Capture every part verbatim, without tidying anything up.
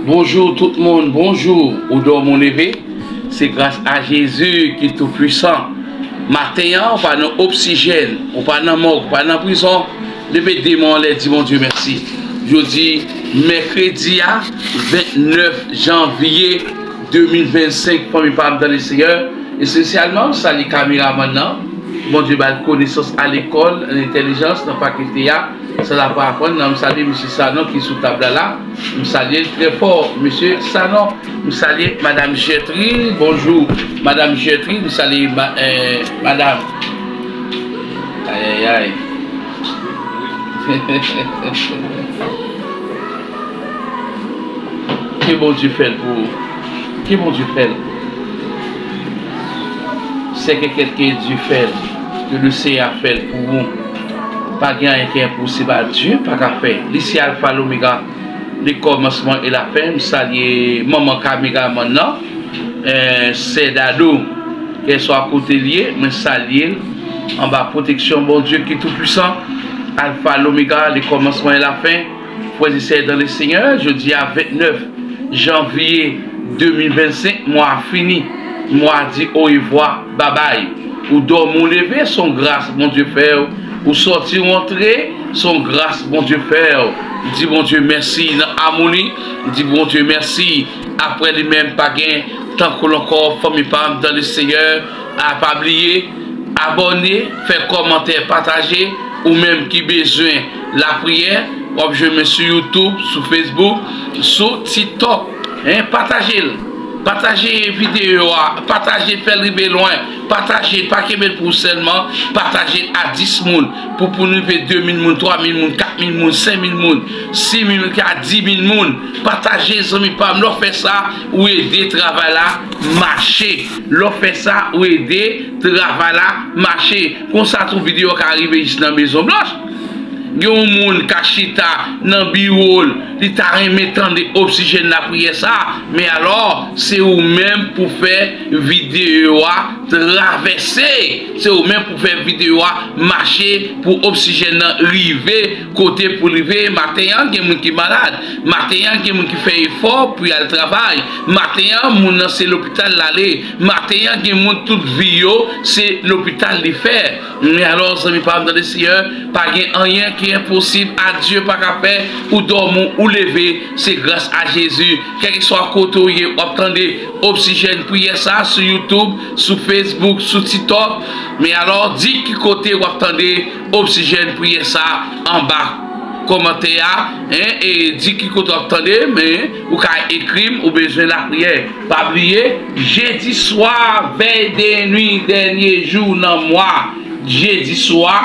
Bonjou tout moun, bonjou. Ou dòmi ou leve, se gras a Jezi ki tou pwisan. Maten an, ou pa nan oksijèn, ou pa nan mòg, ou pa nan prizon. Leve de men w anlè, di Bondye mèsi. Jodi mèkredi a, vennèf janvye de mil vennsenk, fanmi pa m nan Leseyè. Espesyalman, m salye kameramann nan. Bondye ba l konesans a lekòl, an entèlijans, nan fakilte a. Sa l ap aprann nan, m salye mesye Sanon ki sou tab la la. M salye l trè fò, mesye Sanon. M salye madam Jètri, bonjou madam Jètri. M salye ma- eh, madam. Ayayay. Ke Bondye fè l pou ou. Ke Bondye fè l. Sè kèkèt ke Dye fè l, ke le Seyè fè l pou ou. Pa gen anyen ki enposib a Dye pa ka fè. Li se Alfa, Lomega, le kòmansman e la fen. M salye manman kameramann nan, eh, sè Dadou, kèlkeswa kote l ye, mwen salye l anba pwoteksyon Bondye ki tou pwisan. Alfa, Lomega, le kòmansman e la fen. Frè e sè dan le Senyè, jodi a vennèf janvye de mil vennsenk, mwa a fini. Mwa a di orevwa, babay. Ou dòmi ou leve, se yon gras Bondye fè w. Ou sòti ou antre, se yon gras Bondye fè w. Di Bondye mèsi nan amoni. Di Bondye mèsi. Apre li menm, pa gen tankou l ankò, fanmi pa m dan le Senyè. A, pa bliye, abòne, fè kòmantè, pataje. Ou menm ki bezwen lapriyè, w ap jwenn mwen sou YouTube, sou Facebook, sou TikTok. Hein, pataje l. Pataje videyo a, pataje, fè l rive lwen. Pataje, pa kenbe l pou ou sèlman. Pataje l a dis moun. Pou, pou nou rive de mil moun, twa mil moun, kat mil moun, senk mil moun, sis mil moun, ka di mil moun. Pataje, zanmi pa m. Lè w fè sa, ou ede travay la mache. Lè w fè sa, ou ede travay la mache. Konsa tou videyo a ka rive jis nan Mezon Blanch. Gen yon moun ka chita nan biwo l, li ta renmen tande oksijèn lapriyè sa, men alò, se ou menm pou fè videyo a travèse. Se ou menm pou fè videyo a mache pou oksijèn nan rive kote pou rive. Maten an, gen moun ki malad. Maten an, gen moun ki fè efò pou y al travay. Maten an, moun nan se lopital l ale. Maten an, gen moun tout vi yo, se lopital li fè. Men alò, zanmi pa m nan le Seyè, pa gen anyen ki enposib a Dye pa ka fè. Ou dòmi, ou leve, se gras a Jezi. Kèlkeswa kote w ye, w ap tande oksijèn priyè sa sou YouTube, sou Facebook, sou TikTok. Men alò, di ki kote w ap tande oksijèn priyè sa anba kòmantè a, hein, e di ki kote w ap tande, men ou ka ekri m, ou bezwen lapriyè. Pa bliye, jedi swa, vèy de nwi, dènye jou nan mwa, jedi swa,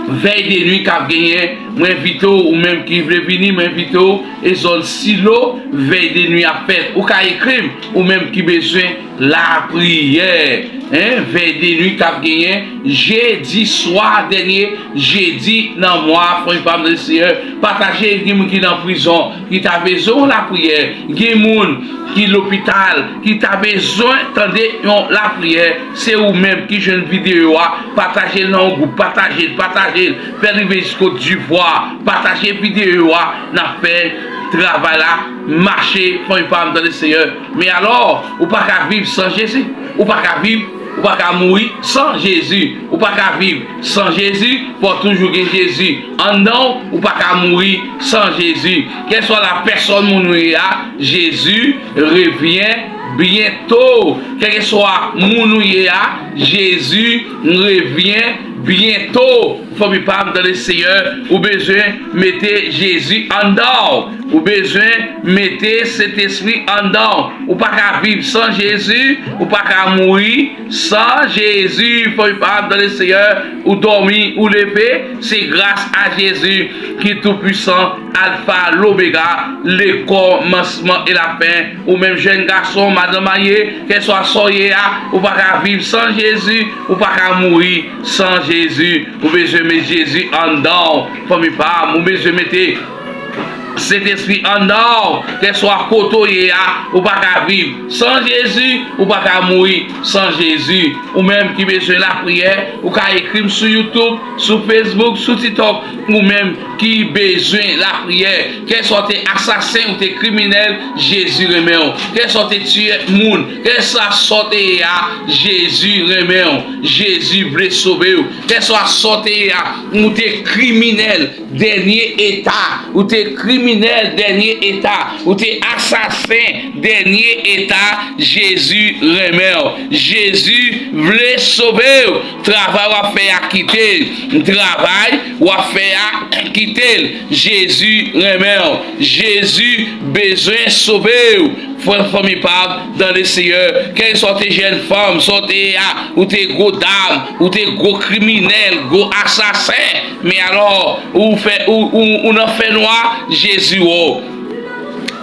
vèy de nwi k ap genyen, mwen envite w, ou menm ki vle vini, mwen envite w, e zòn Silo, vèy de nwi ap fèt. Ou ka ekri m, ou menm ki bezwen lapriyè. Hein, vèy de nwi k ap genyen jedi swa, dènye jedi nan mwa, fanmi pa m nan le Seyè. Pataje, gen moun ki nan prizon, ki ta bezwen yon lapriyè. Gen moun ki lopital, ki ta bezwen tande yon lapriyè. Se ou menm ki jwenn videyo a, pataje l nan yon gwoup, pataje l, pataje l. Fè l rive jisko Divwa. Pataje videyo a, n ap fè travay la mache, fanmi pa m nan le Seyè. Men alò, ou pa ka viv san Jezi. Ou pa ka viv, ou pa ka mouri san Jezi. Ou pa ka viv san Jezi, fò w toujou gen Jezi anndan w. Ou pa ka mouri san Jezi. Kèlkeswa la pèsòn moun ou ye a, Jezi revyen byento. Kèlkeswa moun ou ye a, Jezi revyen byento. Fanmi pa m nan le Seyè, ou bezwen mete Jezi anndan w. Ou bezwen mete Sentespri anndan w. Ou pa ka viv san Jezi, ou pa ka mouri san Jezi. Fanmi pa m nan le Seyè, ou dòmi, ou leve, se gras a Jezi ki tou pwisan, Alfa, Lomega, le kòmansman e la fen. Ou menm jèn gason, madanm marye, kèlkeswa sa w ye a, ou pa ka viv san Jezi, ou pa ka mouri san Jezi. Ou bezwen met Jezi anndan w, fanmi pa m. Ou bezwen mete Sentespri anndan w, kèlswa kote w ye a, ou pa ka viv san Jezi, ou pa ka mouri san Jezi. Ou menm ki bezwen lapriyè, ou ka ekri m sou YouTube, sou Facebook, sou TikTok. Ou menm ki bezwen lapriyè, kèlswa w te asasen, ou te kriminèl, Jezi renmen w. Kèlswa w te tiyè moun, kèlswa sa w te ye a, Jezi renmen w. Jezi vle sove w. Kèlswa sa w te ye a, ou te kriminèl, dènye eta, ou te kriminèl, dènye eta, ou te asasen, dènye eta, Jezi renmen w. Jezi vle sove w. Travay w ap fè a, kite l. Travay w ap fè a, kite l. Jezi renmen w. Jezi bezwen sove w. Frè, fanmi pa m, dan le Seyè, kèlswa w te jèn fanm, sa w te ye a, ou te gwo dam, ou te gwo kriminèl, gwo asasen, men alò, ou fè, ou, ou, ou nan fènwa, Jezi wè w.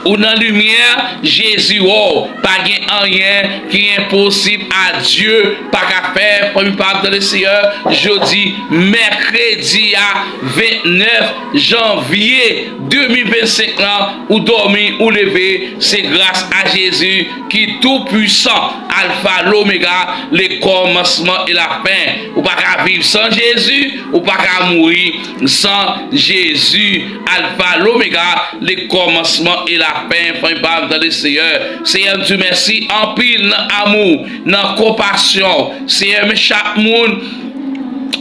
Ou nan limyè, Jezi wè w. Pa gen anyen ki enposib a Dye pa ka fè. Fanmi pa m, dan le Seyè, jodi mèkredi a, vennèf janvye de mil vennsenk lan, ou dòmi, ou leve, se gras a Jezi ki tou pwisan, Alfa, Lomega, le kòmansman e la fen. Ou pa ka viv san Jezi, ou pa ka mouri san Jezi, Alfa, Lomega, le kòmansman e la fen. Fanmi pa m, tande Seyè. Seyè, m di w mèsi anpil nan amou, nan konpasyon. Seyè, men chak moun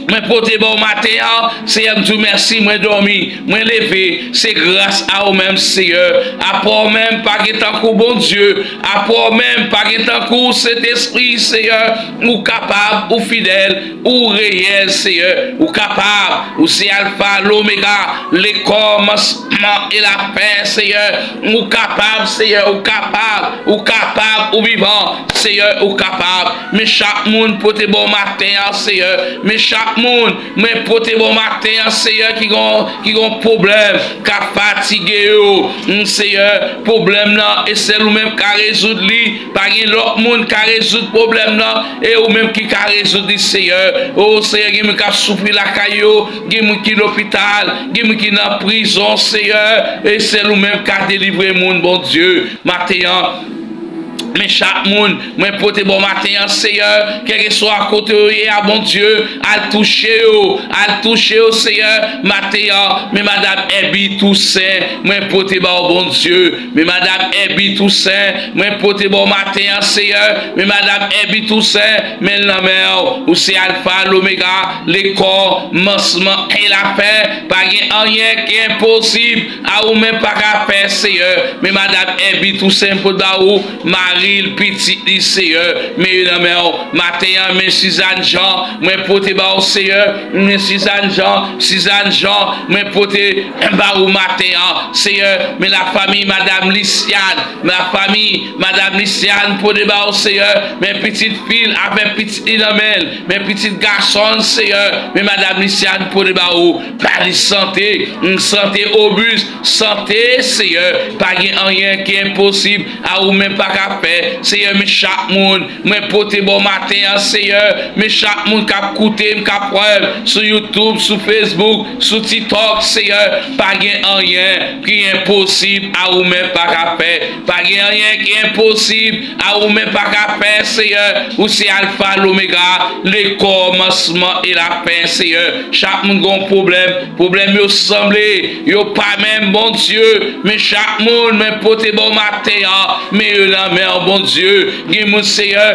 mwen pote ba w maten an, Seyè, m di w mèsi, mwen dòmi, mwen leve, se gras a ou menm, Seyè. Apa w menm, pa gen tankou Bondye. Apa w menm, pa gen tankou Sentespri, Seyè. Ou kapab, ou fidèl, ou reyèl, Seyè. Ou kapab, ou se Alfa, Lomega, le kòmansman e la fen, Seyè. Ou kapab, Seyè, ou kapab, ou kapab, ou vivan, Seyè, ou kapab. Men chak moun pote ba w maten an, Seyè. Men chak moun mwen pote ba w maten an, Seyè, ki gon, ki gon pwoblèm, k ap fatige yo. Mm, Seyè, pwoblèm nan, e sèl ou menm ka rezoud li. Pa gen lòt moun ka rezoud pwoblèm nan, e ou menm ki ka rezoud li, Seyè. O, Seyè, gen moun k ap soufri lakay yo, gen moun ki lopital, gen moun ki nan prizon, Seyè. E sèl ou menm ka delivre moun, Bondye. Maten an, men chak moun mwen pote ba w maten an, Seyè, kèlkeswa kote yo ye a, Bondye, al touche yo, al touche yo, Seyè, maten an, men madanm Èbi Tousen, mwen pote ba w, Bondye, men madanm Èbi Tousen, mwen pote ba w maten an, Seyè, men madanm Èbi Tousen, men l nan men w, ou se Alfa, Lomega, le kòmansman e la fen, pa gen anyen ki enposib a ou menm pa ka fè, Seyè. Men madanm Èbi Tousen, m pote ba ou mari l, pitit li, Seyè. Men yo nan men w. Maten an, men Sizàn Jan, mwen pote ba ou, Seyè. Men Sizàn Jan, Sizàn Jan, mwen pote ba ou maten an, Seyè. Men lafanmi madanm Lisyàn, lafanmi madanm Lisyàn, pote ba ou, Seyè. Men pitit fi l avèk pitit li nan men l. Men pitit gason l, Seyè. Men madanm Lisyàn, pote ba ou. Ba li sante, sante obis, sante, Seyè. Pa gen anyen ki enposib a ou menm pa ka fè. Seyè, men chak moun mwen pote ba w maten an, Seyè. Men chak moun k ap koute m, k ap wè m sou YouTube, sou Facebook, sou TikTok, Seyè. Pa gen anyen ki enposib a ou menm pa ka fè. Pa gen anyen ki enposib a ou menm pa ka fè, Seyè. Ou se Alfa, Lomega, le kòmansman e la fen, Seyè. Chak moun gen yon pwoblèm. Pwoblèm yo sanble, yo pa menm, Bondye. Men chak moun mwen pote ba w maten an, men yo nan men w, Bondye. Gen moun, Seyè,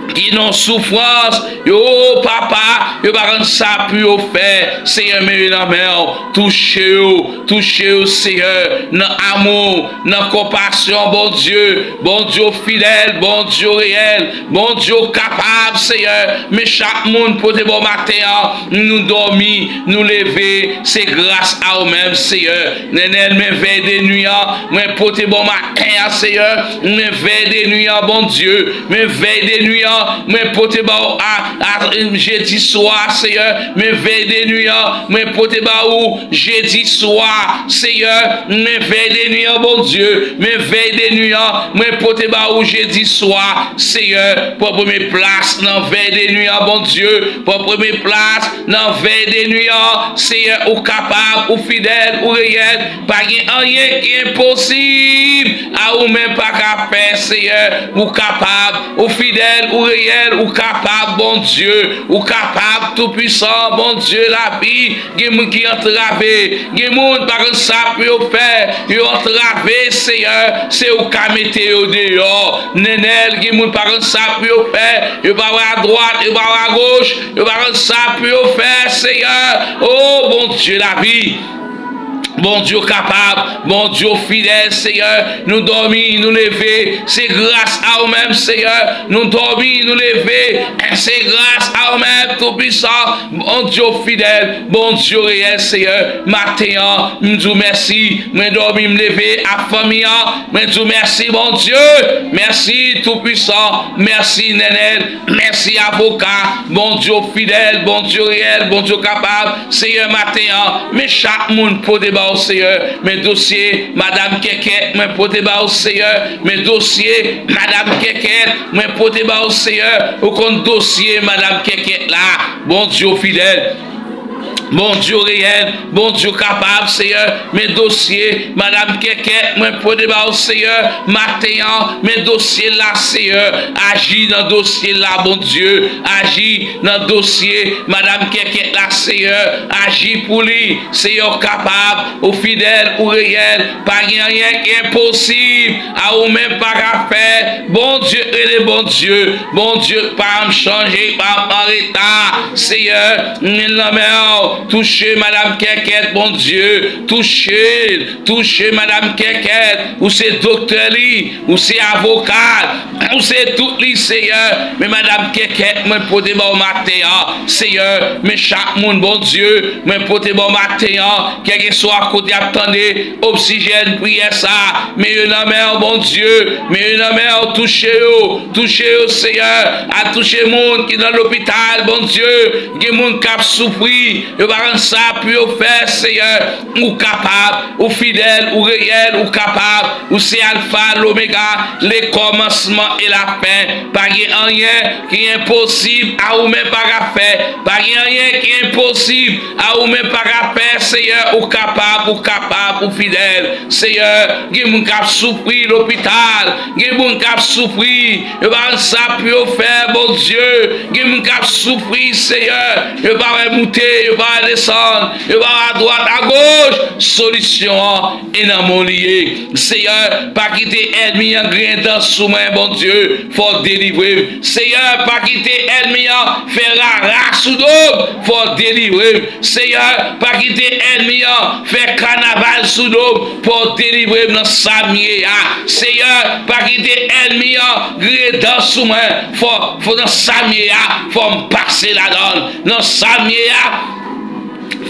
ki nan soufrans, yo, Papa, yo pa konn sa pou yo fè. Seyè, men yo nan men w. Touche yo, touche yo, Seyè, nan amou, nan konpasyon, Bondye. Bondye w fidèl, Bondye w reyèl, Bondye w kapab, Seyè. Men chak moun pote ba w maten an, nou dòmi, nou leve, se gras a ou menm, Seyè. Nènèl, men vèy de nwi an, mwen pote ba w maten an, Seyè. Men vèy de nwi an, Bondye. Men vèy de nwi an, mwen pote ba w a, a, jedi swa, Seyè, men vèy de nwi an, mwen pote ba ou jedi swa, Seyè, men vèy de nwi an, Bondye, men vèy de nwi an, mwen pote ba ou jedi swa, Seyè, pran premye plas nan vèy de nwi an, Bondye, pran premye plas nan vèy de nwi an, Seyè, ou kapab, ou fidèl, ou reyèl, pa gen anyen ki enposib a ou menm pa ka fè, Seyè, ou kapab, ou fidèl, ou reyèl, ou kapab, Bondye, ou kapab, toupwisan, Bondye, lavi, gen moun ki antrave, gen moun pa konn sa pou yo fè, yo antrave, Seyè, se ou ka mete yo deyò, Nènèl, gen moun pa konn sa pou yo fè, yo pa wè adwat, yo pa wè agoch, yo pa konn sa pou yo fè, Seyè, o Bondye lavi. Bondye kapab, Bondye fidèl, Seyè, nou dòmi, nou leve, se gras a ou menm, Seyè, nou dòmi, nou leve, se gras a ou menm, toupwisan, Bondye fidèl, Bondye reyèl, Seyè, maten an, m di w mèsi, mwen dòmi, m leve, ak fanmi an, mwen di w mèsi, Bondye, mèsi, toupwisan, mèsi, Nènèl, mèsi, avoka, Bondye fidèl, Bondye reyèl, Bondye kapab, Seyè, maten an, men chak moun pote ba w, Seyè. Men dosye madanm Kèkèt, mwen pote ba w, Seyè. Men dosye madanm Kèkèt, mwen pote ba w, Seyè. Ou konn dosye madanm Kèkèt la. Bondye fidèl. Bondye reyèl, Bondye kapab, Seyè. Men dosye madanm Kèkèt, mwen pote ba w, Seyè. Maten an, men dosye la, Seyè. Aji nan dosye la, Bondye. Aji nan dosye madanm Kèkèt la, Seyè. Aji pou li, Seyè, ou kapab, ou fidèl, ou reyèl. Pa gen anyen ki enposib a ou menm pa ka fè. Bondye rele Bondye. Bondye pa janm chanje, pa janm an reta. Seyè, men nan men w, touche madanm Kèkèt, Bondye. Touche l, touche madanm Kèkèt. Ou se doktè li, ou se avoka l, ou se tout li, Seyè. Men madanm Kèkèt, mwen pote ba w maten an, Seyè. Men chak moun, Bondye, mwen pote ba w maten an, kèlkeswa kote y ap tande oksijèn priyè sa, men yo nan men w, Bondye, men yo nan men w, touche yo, touche yo, Seyè, al touche moun ki nan lopital, Bondye, gen moun k ap soufri, yo pa konn sa pou yo fè, Seyè, ou kapab, ou fidèl, ou reyèl, ou kapab, ou se Alfa, Lomega, le kòmansman e la fen. Pa gen anyen ki enposib a ou menm pa ka fè. Pa gen anyen ki enposib a ou menm pa ka fè, Seyè, ou kapab, ou kapab, ou fidèl. Seyè, gen moun k ap soufri lopital, gen moun k ap soufri, yo pa konn sa pou yo fè, Bondye, gen moun k ap soufri, Seyè, yo pa wè moute, yo pa wè desann, yo pa wè adwat, agoch, solisyon an e nan men w li ye. Seyè, pa kite ènmi an griyen dan sou mwen, Bondye, fò w delivre m. Seyè, pa kite ènmi an fè rara sou do m, fò w delivre m. Seyè, pa kite ènmi an fè kanaval sou do m, fò w delivre m nan sa m ye a. Seyè, pa kite ènmi an griyen dan sou mwen, fò, fò nan sa m ye a, fò m pase ladan l. Nan sa m ye a,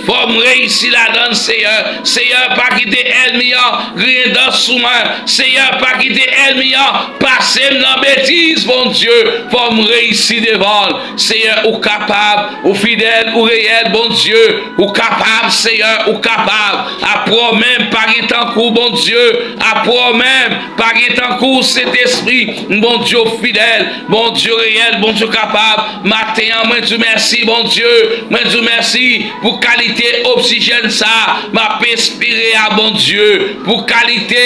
fò m reyisi ladan l, Seyè. Seyè, pa kite ènmi an griyen dan sou mwen. Seyè, pa kite ènmi an pase m nan betiz, Bondye. Fò m reyisi devan l. Seyè, ou kapab, ou fidèl, ou reyèl, Bondye. Ou kapab, Seyè, ou kapab. Apre w menm, pa gen tankou w, Bondye. Apre w menm, pa gen tankou w, Sentespri. Bondye w fidèl, Bondye w reyèl, Bondye w kapab. Maten an, mwen di w mèsi, Bondye. Mwen di w mèsi pou kalite oksijèn sa m ap espire a, Bondye. Pou kalite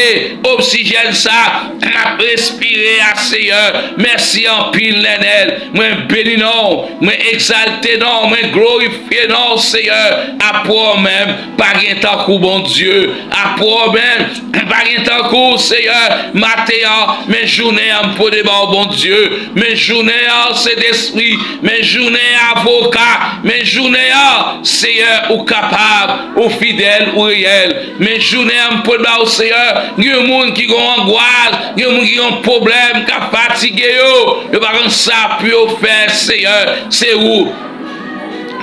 oksijèn sa m ap respire a, Seyè. Mèsi anpil, Nènèl. Mwen beni non w, mwen egzalte non w, mwen glorifye non w, Seyè. Apre w menm, pa gen tankou w, Bondye. Apre w menm, pa gen tankou w, Seyè. Maten an, men jounen an, m pote ba w, Bondye. Men jounen an, Sentespri. Men jounen an, avoka. Men jounen an, Seyè, ou kapab, ou fidèl, ou reyèl. Men jounen an, m pote ba w, Seyè. Gen moun ki gen yon angwas, gen moun ki gen yon pwoblèm k ap fatige yo. Yo pa konn sa pou yo fè, Seyè. Se ou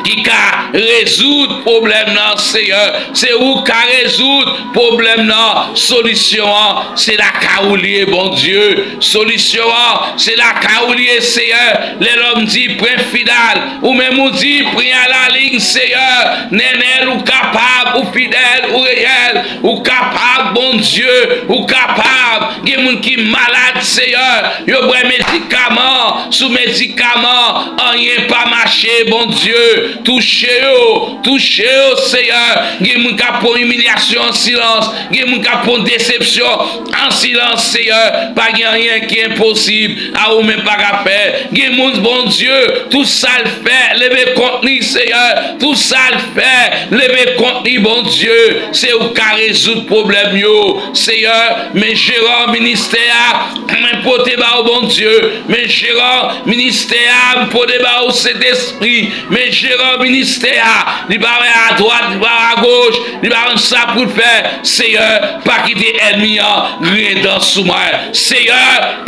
ki ka rezoud pwoblèm nan, Seyè. Se ou k ka rezoud pwoblèm nan. Solisyon an, se lakay ou li ye, Bondye. Solisyon an, se lakay ou li ye, Seyè. Lè lòm di, pran fidal, ou menm ou di, pran a la ligne, Seyè. Nènèl, ou kapab, ou fidèl, ou reyèl, ou kapab, Bondye, ou kapab. Gen moun ki malad, Seyè. Yo bwè medikaman sou medikaman, anyen pa mache, Bondye. Touche yo, touche yo, Seyè. Gen moun k ap pran imilyasyon an silans. Gen moun k ap pran desepsyon an silans, Seyè. Pa gen anyen ki enposib a ou menm pa ka fè. Gen moun, Bondye, tout sa l fè, leve kont li, Seyè. Tout sa l fè, leve kont li, Bondye. Se ou k ka rezoud pwoblèm yo, Seyè. Men jeran ministè a, mwen pote ba ou, Bondye. Men jeran ministè a, m pote ba ou, Sentespri. Men jeran ministè a, li pa wè adwat, li pa wè agoch, li pa konn sa pou l fè. Seyè, pa kite ènmi an griyen dan sou mwen. Seyè,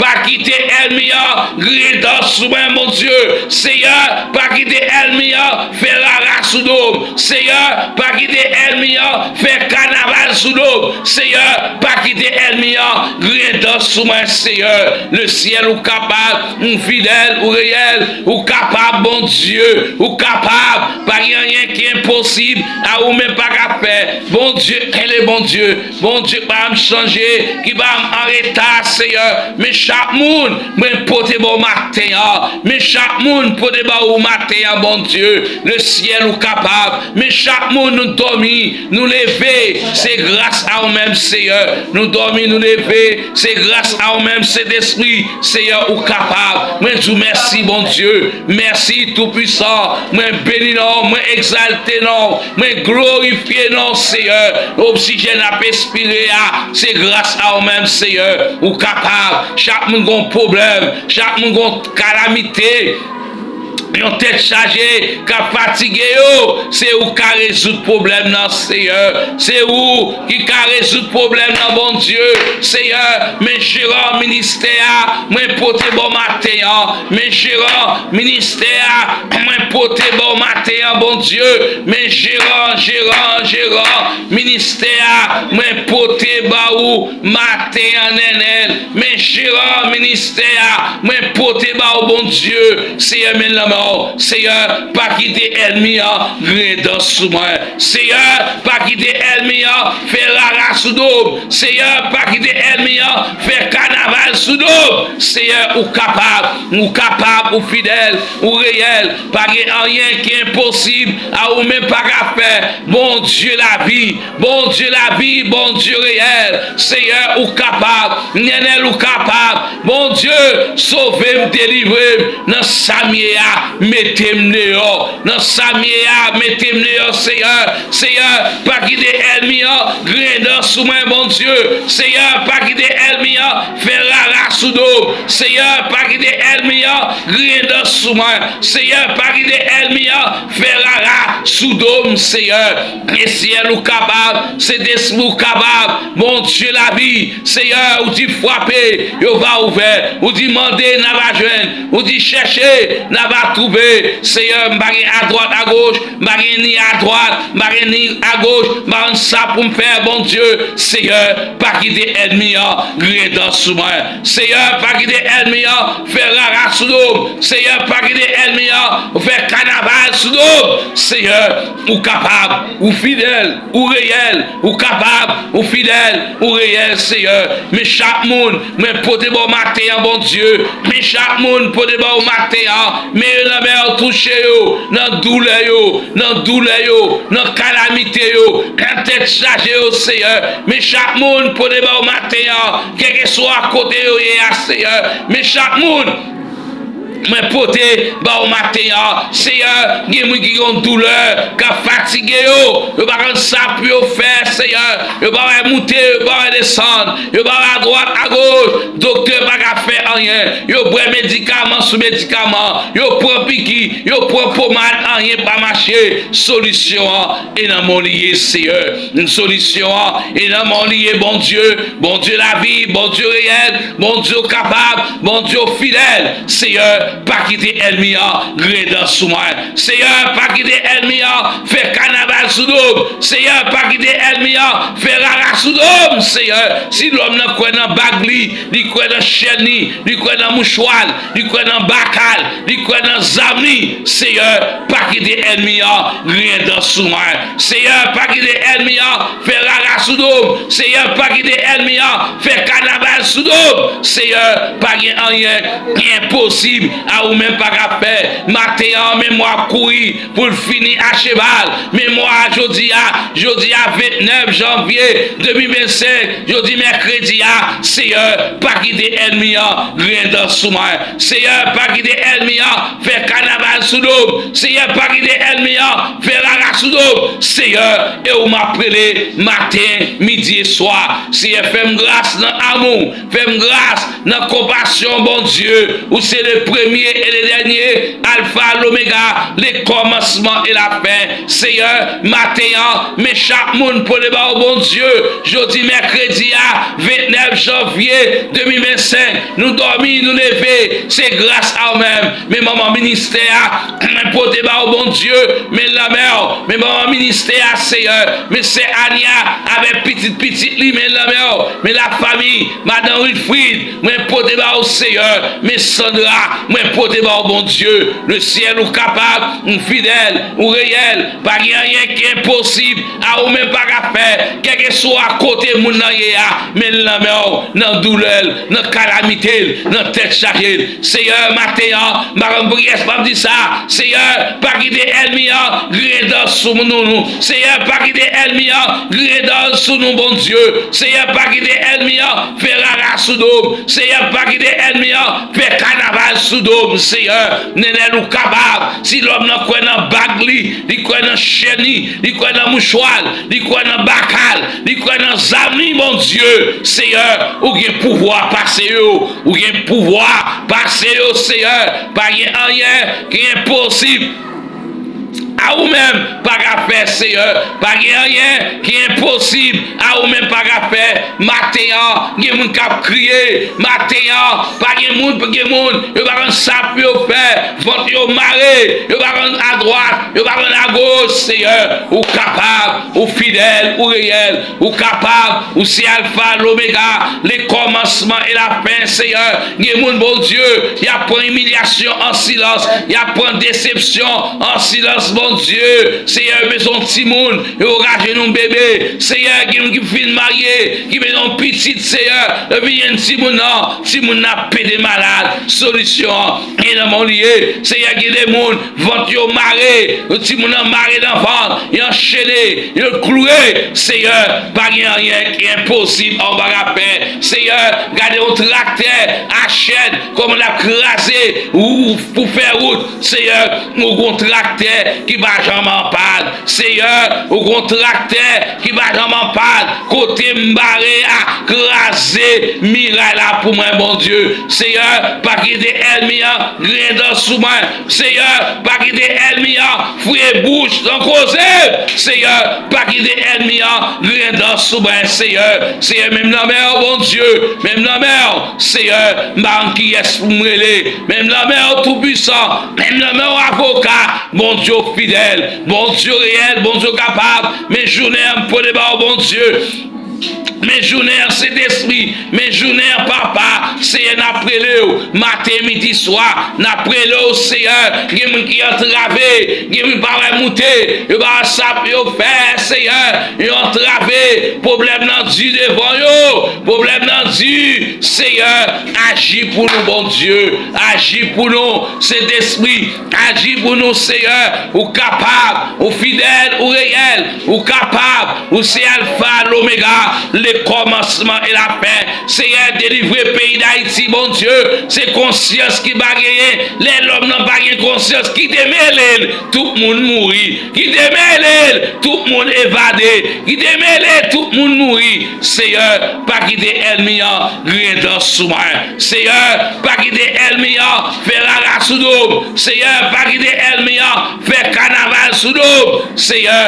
pa kite ènmi an griyen dan sou mwen, Bondye. Seyè, pa kite ènmi an fè rara sou do m. Seyè, pa kite ènmi an fè kanaval sou do m. Seyè, pa kite ènmi an griyen dan sou mwen, Seyè. Lesyèl, ou kapab, ou fidèl, ou reyèl, ou kapab, Bondye, ou kapab. Pa gen anyen ki enposib a ou menm pa ka fè. Bondye, rele Bondye. Bondye pa janm chanje, ki pa janm an reta, Seyè. Men chak moun, mwen pote ba w maten an. Men chak moun, pote ba ou maten an, Bondye. Lesyèl, ou kapab. Men chak moun, nou dòmi, nou leve. Se gras a ou menm, Seyè. Nou dòmi, nou leve. Se gras a ou menm, Sentespri. Seyè, ou kapab. Mwen di w mèsi, Bondye. Mèsi, Toupwisan. Mwen beni non w, mwen egzalte non w, mwen glorifye non w, Seyè. Oksijèn ap espire a, se gras a ou menm, Seyè. Ou kapab. Chak moun gon pwoblèm, chak moun gon kalamite. Yon tèt chaje k ap fatige yo, se ou ka rezoud pwoblèm nan, Seyè. Se ou ki ka rezoud pwoblèm nan, Bondye. Seyè, men jeran ministè a, mwen pote ba w maten an. Men jeran ministè a, mwen pote ba w maten an, Bondye. Men jeran, jeran, jeran ministè a, mwen pote ba ou maten an, Nènèl. Men jeran ministè a, mwen pote ba ou, Bondye. Seyè, men l nan men w. Seyè, pa kite ènmi an griyen dan sou mwen. Seyè, pa kite ènmi an fè rara sou do m. Seyè, pa kite ènmi an fè kanaval sou do m. Seyè, ou kapab, ou kapab, ou fidèl, ou reyèl. Pa gen anyen ki enposib a ou menm pa ka fè. Bondye lavi, Bondye lavi, Bondye reyèl. Seyè, ou kapab, Nènèl, ou kapab. Bondye, sove m, delivre m nan sa m ye a, mete m deyò. Nan sa m ye a, mete m deyò, Seyè. Seyè, pa kite ènmi an griyen dan sou mwen, Bondye. Seyè, pa kite ènmi an fè rara sou do m. Seyè, pa kite ènmi an griyen dan sou mwen. Seyè, pa kite ènmi an fè rara sou do m, Seyè. Lesyèl, ou kapab, Sentespri, ou kapab. Bondye lavi, Seyè, ou di frape, yo va ouvè. Ou di mande, n a va jwenn. Ou di chèche, n a va twouve. Seyè, m pa gen adwat agoch, m pa gen ni adwat, m pa gen ni agoch, m pa konn sa pou m fè, Bondye. Seyè, pa kite ènmi an griyen dan sou mwen. Seyè, pa kite ènmi an fè rara sou do m. Seyè, pa kite ènmi an fè kanaval sou do m. Seyè, ou kapab, ou fidèl, ou reyèl, ou kapab, ou fidèl, ou reyèl, Seyè. Men chak moun, mwen pote ba w maten an, Bondye. Men chak moun, pote ba w maten an. Men yo nan men w, touche yo, nan doulè yo, nan doulè yo, nan kalamite yo, nan tèt chaje yo, Seyè. Men chak moun, pote ba w maten an, kèlkeswa kote yo ye a, Seyè. Men chak moun, mwen pote ba w maten an, Seyè. Gen moun ki gen doulè k ap fatige yo, yo pa konn sa pou yo fè, Seyè. Yo pa wè moute, yo pa wè desann, yo pa wè adwat, agoch. Doktè pa ka fè anyen. Yo bwè medikaman sou medikaman, yo pran piki, yo pran pomad, anyen pa mache. Solisyon an e nan men w li ye, Seyè. Solisyon an e nan men w li ye, Bondye. Bondye lavi, Bondye reyèl, Bondye w kapab, Bondye w fidèl, Seyè. Pa kite ènmi an griyen dan sou mwen. Seyè, pa kite ènmi an fè kanaval sou do m. Seyè, pa kite ènmi an fè rara sou do m. Seyè, si lòm nan kwè nan bag li, li kwè nan chèn li, li kwè nan mouchwa l, li kwè nan baka l, li kwè nan zam li, Seyè, pa kite ènmi an griyen dan sou mwen. Seyè, pa kite ènmi an fè rara sou do m. Seyè, pa kite ènmi an fè kanaval sou do m. Seyè, pa gen anyen ki enposib a ou menm pa ka fè. Maten an, men mwa ap kouri pou l fini acheval. Men mwa a jodi a, jodi a vennèf janvye de mil vennsenk, jodi mèkredi a, Seyè, pa kite ènmi an griyen dan sou mwen. Seyè, pa kite ènmi an fè kanaval sou do m. Seyè, pa kite ènmi an fè rara sou do m. Seyè, e ou m ap rele maten, midi e swa. Seyè, fè m gras nan amou. Fè m gras nan konpasyon, Bondye. Ou se le premye e le dènye, Alfa, Lomega, le kòmansman e la fen. Seyè, maten an, men chak moun pote ba ou, Bondye. Jodi mèkredi a, vennèf janvye de mil vennsenk, nou dòmi, nou leve, se gras a ou menm. Men manman ministè a, mwen pote ba ou, Bondye, men lanmè w. Men manman ministè a, Seyè, men sè Ania avèk pitit pitit li, men lanmè w. Men lafanmi madan Wilfrid, mwen pote ba ou, Seyè, men Sandra, mwen pote ba ou, Bondye. Le syèl, ou kapab, ou fidèl, ou reyèl. Pa gen anyen ki enposib a ou menm pa ka fè. Kèlkeswa kote moun nan ye a, men l nan men w, nan doulè l, nan kalamite l, nan tèt chaje l. Seyè, maten an, m pa konn pou kiyès m ap di sa. Seyè, pa kite ènmi an griyen dan sou nou, nou. Seyè, pa kite ènmi an griyen dan sou nou, Bondye. Seyè, pa kite ènmi an fè rara sou do m. Seyè, pa kite ènmi an fè kanaval sou do m, Seyè. Nenel, ou kapab. Si lòm nan kwè nan bag li, li kwè nan chèn li, li kwè nan mouchwa l, li kwè nan baka l, li kwè nan zam li, Bondye, Seyè, ou gen pouvwa pase yo. Ou gen pouvwa pase yo, Seyè. Pa gen anyen ki enposib a ou menm pa ka fè, Seyè. Pa gen anyen ki enposib a ou menm pa ka fè. Maten an, gen moun k ap kriye. Maten an, pa gen moun, gen moun, yo pa konn sa pou yo fè. Vant yo mare, yo pa konn adwat, yo pa konn agoch, Seyè. Ou kapab, ou fidèl, ou reyèl. Ou kapab, ou se Alfa, Lomega, le kòmansman e la fen, Seyè. Gen moun, Bondye, y ap pran imilyasyon an silans, y ap pran desepsyon an silans, Bondye. Seyè, yo bezwen yon timoun, yo ka jwenn yon bebe. Seyè, gen moun ki fin marye, ki bezwen yon pitit, Seyè. Epi jwenn timoun nan, timoun nan ap pete malad. Solisyon an, e nan men w li ye. Seyè, gen de moun, vant yo mare, timoun nan mare nan vant, yo anchene, yo kloure. Seyè, pa gen anyen ki enposib a ou pa ka fè. Seyè, gade yon traktè a chèn, kòman l ap kraze ou pou fè wout. Seyè, ou gon traktè ki pa janm an pàn. Seyè, ou gon traktè ki pa janm an pàn. Kote m bare a, kraze miray la pou mwen, Bondye. Seyè, pa kite ènmi an griyen dan sou mwen. Seyè, pa kite ènmi an fouye bouch nan koze m. Seyè, pa kite ènmi an griyen dan sou mwen, Seyè. Seyè, men m nan men w, Bondye, men m nan men w, Seyè, m pa konn kiyès pou m rele. Men m nan men w, Toupwisan, men m nan men w, Avoka, Bondye w fidèl, Bondye w reyèl, Bondye w kapab. Men jounen an, m pote ba w, Bondye. Men jounen an, Sentespri, men jounen an, Papa, Seyè, n ap rele w maten, midi, swa, n ap rele w, Seyè. Gen moun ki antrave, gen moun pa wè moute, yo pa wè sa pou yo fè, Seyè. Yo antrave, pwoblèm nan di devan yo, pwoblèm nan di, Seyè, aji pou nou, Bondye, aji pou nou, Sentespri, aji pou nou, Seyè. Ou kapab, ou fidèl, ou reyèl, ou kapab, ou se Alfa, Lomega, le kòmansman e la fen. Seyè, delivre peyi Dayiti, Bondye. Se konsyans ki pa genyen. Lè lòm nan pa gen konsyans, kite mele l, tout moun mouri. Kite mele l, tout moun evade. Kite mele l, tout moun mouri. Seyè, pa kite ènmi an griyen dan sou mwen. Seyè, pa kite ènmi an fè rara sou do m. Seyè, pa kite ènmi an fè kanaval sou do m. Seyè,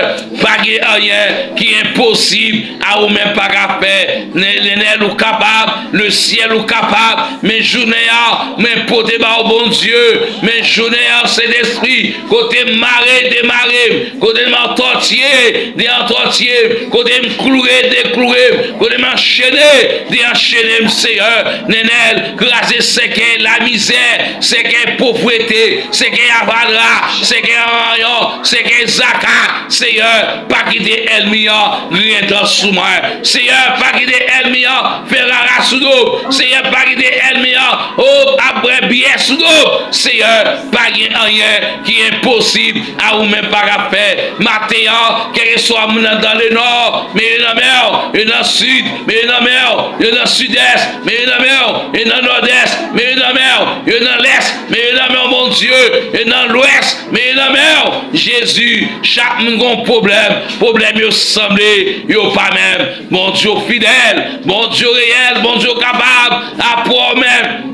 pa gen anyen ki enposib a ou menm pa ka fè. Letènèl, ou kapab, lesyèl, ou kapab. Men jounen an, mwen pote ba ou, Bondye. Men jounen an, Sentespri, kote m mare, demare m. Kote m antòtye, deantòtye m. Kote m kloure, dekloure m. Kote m anchene, deanchene m, Seyè. Letènèl, kraze sèkèy lamizè, sèkèy povrete, sèkèy avalra, sèkèy anrayon, sèkèy zaka. Seyè, pa kite ènmi an griyen dan sou mwen. Seyè, pa kite ènmi an fè rara sou do m. Seyè, pa kite ènmi an, o, ap bwè byè sou do m. Seyè, pa gen anyen ki enposib a ou menm pa ka fè. Maten an, kèlkeswa moun nan dan le nò, men yo nan mè w, yo nan sid, men yo nan mè w, yo nan sidès, men yo nan mè w, yo nan nòdès, men yo nan mè w, yo nan lès, men yo nan mè w, Bondye, yo nan lwès, men yo nan mè w. Jezi, chak moun gon pwoblèm, pwoblèm yo sanble, yo pa menm. Bondye w fidèl, Bondye w reyèl, Bondye w kapab, apre w menm.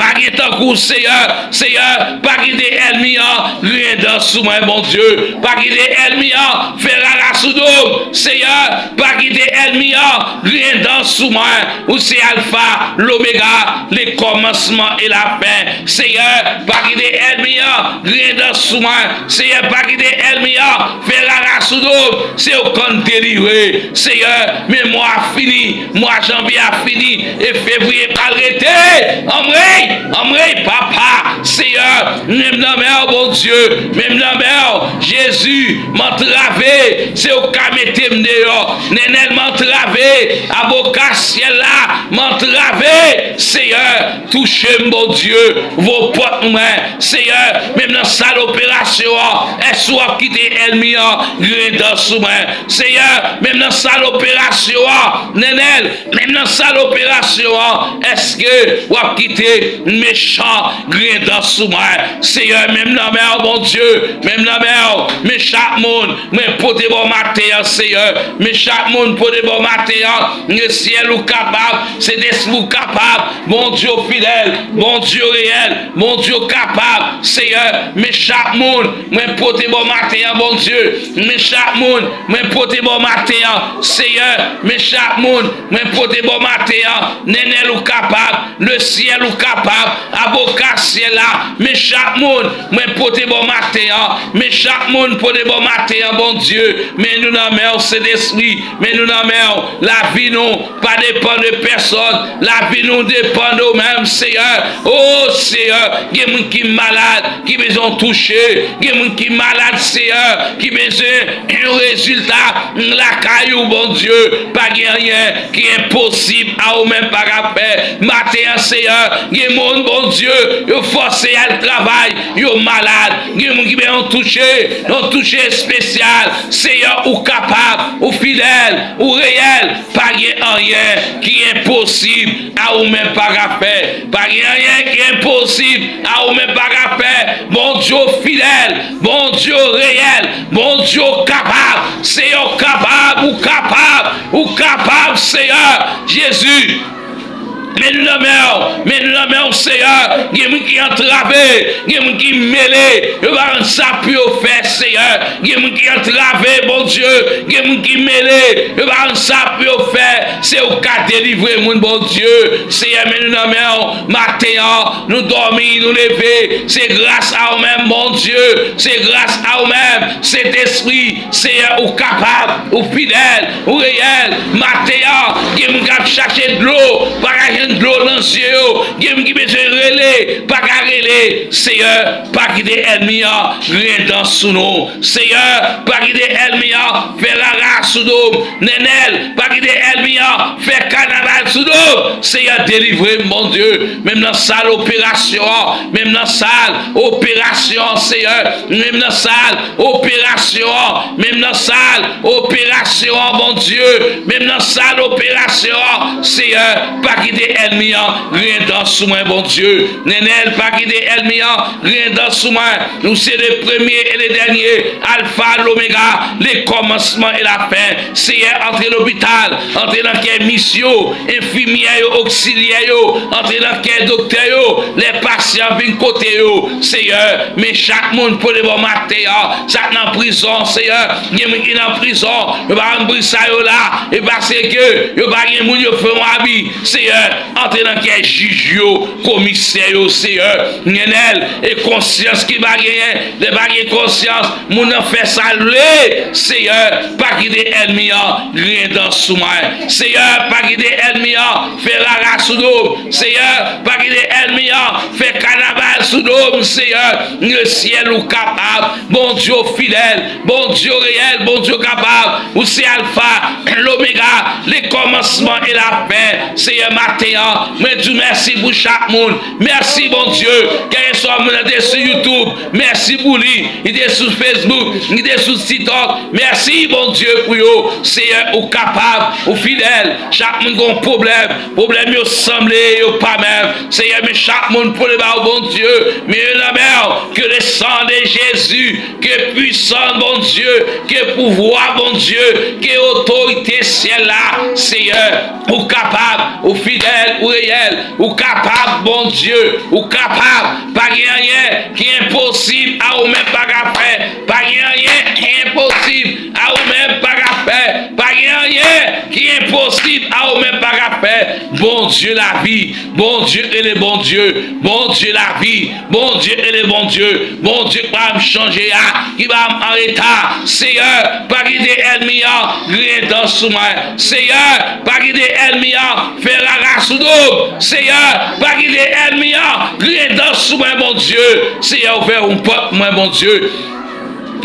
Pa gen tankou w, Seyè. Seyè, pa kite ènmi an griyen dan sou mwen, Bondye. Pa kite ènmi an fè rara sou do m. Seyè, pa kite ènmi an griyen dan sou mwen. Ou se Alfa, Lomega, le kòmansman e la fen. Seyè, pa kite ènmi an griyen dan sou mwen. Seyè, pa kite ènmi an fè rara sou do m. Se ou k konn delivre. Seyè, men mwa a fini, mwa janvye a fini, e fevriye pral rete. Anmwey, anmwey, papa, Seyè, men m nan men w, Bondye, men m nan men w, Jezi, m antrave, se ou k ka mete m deyò. Letènèl, m antrave, avoka syèl la, m antrave, Seyè, touche m, Bondye, ouvè pòt mwen, Seyè, menm nan sal operasyon an, èske w ap kite ènmi an griyen dan sou mwen? Seyè, menm nan sal operasyon an, Letènèl, menm nan sal operasyon an, èske w ap kite mechan griyen dan sou mwen? Seyè, menm nan men w, Bondye, menm nan men w, men chak moun, mwen pote ba w maten an, Seyè, men chak moun pote ba w maten an, lesyèl ou kapab, Sentespri ou kapab, Bondye w fidèl, Bondye w reyèl, Bondye w kapab, Seyè, men chak moun, mwen pote ba w maten an, Bondye, men chak moun, mwen pote ba w maten an, Seyè, men chak moun, mwen pote ba w maten an, Letènèl ou kapab, lesyèl ou kapab, avoka syèl la, men chak moun, mwen pote ba w maten an, men chak moun pote ba w maten an, Bondye, men nou nan men w, Sentespri, men nou nan men w, lavi nou pa depann de pèsòn, lavi nou depann de w menm, Seyè. O Seyè, gen moun ki malad, ki bezwen w touche, gen moun ki malad, Seyè, ki bezwen yon rezilta lakay ou, Bondye. Pa gen anyen ki enposib a ou menm pa ka fè. Maten an, Seyè, gen moun, Bondye, yo fòse al travay, yo malad. Gen moun ki bezwen yon touche, yon touche espesyal. Seyè, ou kapab, ou fidèl, ou reyèl. Pa gen anyen ki enposib a ou menm pa ka fè. Pa gen anyen ki enposib a ou menm pa ka fè. Bondye w fidèl, Bondye w reyèl, Bondye w kapab. Seyè, w kapab, ou kapab, ou kapab, Seyè. Jezi, men nou nan men w, men nou nan men w, Seyè. Gen moun ki antrave, gen moun ki mele, yo pa konn sa pou yo fè, Seyè. Gen moun ki antrave, Bondye, gen moun ki mele, yo pa konn sa pou yo fè. Se ou k ka delivre moun, Bondye. Seyè, men nou nan men w. Maten an, nou dòmi, nou leve. Se gras a ou menm, Bondye. Se gras a ou menm, Sentespri. Seyè, ou kapab, ou fidèl, ou reyèl. Maten an, gen moun k ap chache dlo, pa ka jwenn dlo nan zye yo. Gen moun ki bezwen rele, pa ka rele. Seyè, pa kite ènmi an griyen dan sou nou. Seyè, pa kite ènmi an fè rara sou do m. Letènèl, pa kite ènmi an fè kanaval sou do m. Seyè, delivre m, Bondye. Menm nan sal operasyon an, menm nan sal operasyon an, Seyè. Menm nan sal operasyon an, menm nan sal operasyon an, Bondye. Menm nan sal operasyon an, Seyè, pa kite ènmi an griyen dan sou mwen, Bondye. Letènèl, pa kite ènmi an griyen dan sou mwen. Ou se le premye e le dènye, Alfa, Lomega, le kòmansman e la fen. Seyè, antre lopital, antre nan kè misyon, enfimyè yo, oksilyè yo, antre nan kè doktè yo, lè pasyan vin kote yo, Seyè, men chak moun pran bò maten an, sa k nan prizon, Seyè, gen moun ki nan prizon, yo pa konn poukisa yo la, e paske yo pa gen moun yo fè yon abi, Seyè, antre nan kè jij yo, komisè yo, Seyè, Nenel, e konsyans ki pa genyen, lè pa gen konsyans, moun nan fè sa l vle, Seyè, pa kite ènmi an griyen dan sou mwen, Seyè, pa kite ènmi an fè rara sou do m, Seyè, pa kite ènmi an fè kanaval sou do m, Seyè, lesyèl ou kapab, Bondye w fidèl, Bondye w reyèl, Bondye w kapab, ou se Alfa, Lomega, le kòmansman e la fen, Seyè, maten an, mwen di w mèsi pou chak moun, mèsi Bondye, kèlkeswa moun nan te sou YouTube, mèsi pou li, li te sou Facebook, li te sou TikTok, mèsi Bondye pou yo, Seyè, ou kapab, ou fidèl, chak moun gen yon pwoblèm, pwoblèm yo sanble, yo pa menm, Seyè, men chak moun pran bò Bondye, men yo nan men w, ke le sang de Jésus, ke pwisans Bondye, ke pouvwa Bondye, ke otorite syèl la, Seyè, ou kapab, ou fidèl, ou reyèl, ou kapab, Bondye, ou kapab, pa gen anyen ki enposib a ou menm pa ka fè, pa gen anyen ki enposib a ou menm pa ka fè, pa gen anyen ki enposib a ou menm pa ka fè, Bondye lavi, Bondye rele Bondye, Bondye lavi, Bondye rele Bondye, Bondye ki pa janm chanje a, ki pa janm an reta, Seyè, pa kite ènmi an griyen dan sou mwen, Seyè, pa kite ènmi an fè rara sou do m, Seyè, pa kite ènmi an griyen dan sou mwen, Bondye, Seyè, ouvè yon pòt mwen, Bondye.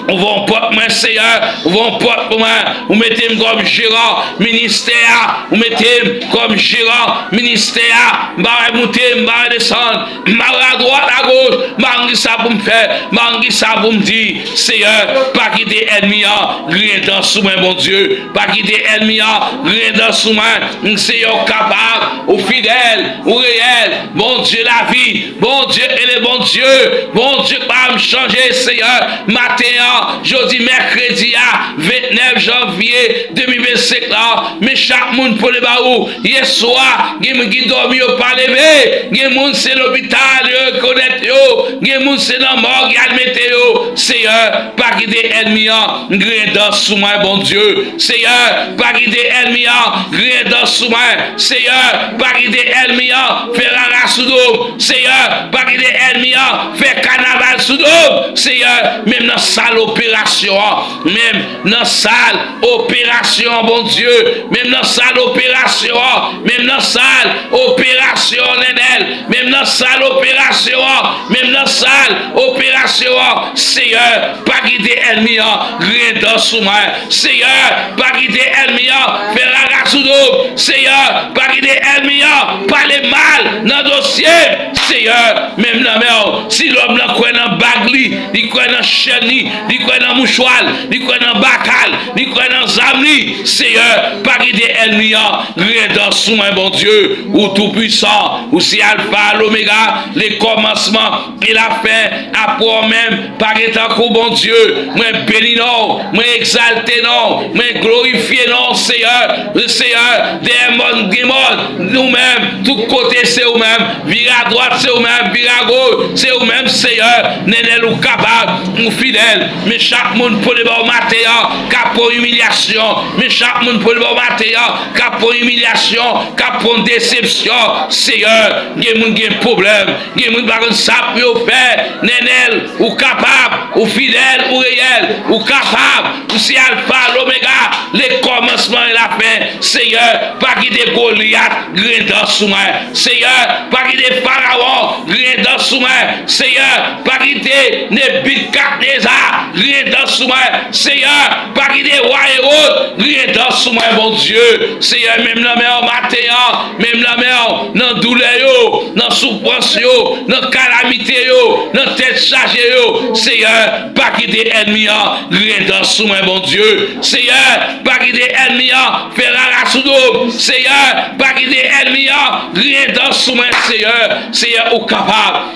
Ouvè yon pòt mwen, Seyè, ouvè yon pòt pou mwen. Ou mete m kòm jeran ministè a, ou mete m kòm jeran ministè a. M pa wè moute, m pa wè desann, m pa wè adwat, agoch, m pa konn kisa pou m fè, m pa konn kisa pou m di. Seyè, pa kite ènmi an griyen dan sou mwen, Bondye. Pa kite ènmi an griyen dan sou mwen. Seyè, ou kapab, ou fidèl, ou reyèl. Bondye lavi, Bondye rele Bondye, Bondye pa janm chanje, Seyè. Maten an, jodi mèkredi a, vennèf janvye de mil vennsenk la, men chak moun pran bò ou. Yèswa, gen moun ki dòmi, yo pa leve. Gen moun se lopital yo rekonèt yo. Gen moun se nan mòg y al mete yo. Seyè, pa kite ènmi an griyen dan sou mwen, Bondye. Seyè, pa kite ènmi an griyen dan sou mwen. Seyè, pa kite ènmi an fè rara sou do m. Seyè, pa kite ènmi an fè kanaval sou do m. Seyè, menm nan sal operasyon an, menm nan sal operasyon an, Bondye, menm nan sal operasyon an, menm nan sal operasyon an, Nenel, menm nan sal operasyon an, menm nan sal operasyon an, Seyè, pa kite ènmi an griyen dan sou mwen. Seyè, pa kite ènmi an fè rara sou do m. Seyè, pa kite ènmi an pale mal nan dosye m. Seyè, menm nan men w, si lòm nan kwè nan bag li, li kwè nan chèn li, li kwè nan mouchwa l, li kwè nan baka l, li kwè nan zam li, Seyè, pa kite ènmi an griyen dan sou mwen, Bondye. Ou toupwisan, ou se Alfa, Lomega, le kòmansman e la fen, apre w menm, pa gen tankou w, Bondye. Mwen beni non w, mwen egzalte non w, mwen glorifye non w, Seyè. Seyè, dèyè mòn gen mòn, nou menm, tout kote se ou menm, vire adwat se ou menm, vire agoch se ou menm, Seyè. Nenel, ou kapab, ou fidèl, men chak moun pran bò maten an k ap pran imilyasyon, men chak moun pran bò maten an k ap pran imilyasyon, k ap pran desepsyon, Seyè. Gen moun gen pwoblèm, gen moun pa konn sa pou yo fè. Nenel, ou kapab, ou fidèl, ou reyèl, ou kapab, ou se Alfa, Lomega, le kòmansman e la fen. Seyè, pa kite Golyat griyen dan sou mwen. Seyè, pa kite Farawon griyen dan sou mwen. Seyè, pa kite Nebikadneza griyen dan sou mwen. Seyè, pa kite wa Ewòd griyen dan sou mwen, Bondye. Seyè, menm nan men w maten an, menm nan men w, nan doulè yo, nan soufrans yo, nan kalamite yo, nan tèt chaje yo, Seyè, pa kite ènmi an griyen dan sou mwen, Bondye. Seyè, pa kite ènmi an fè rara sou do m. Seyè, pa kite ènmi an griyen dan sou mwen, Seyè. Seyè, ou kapab.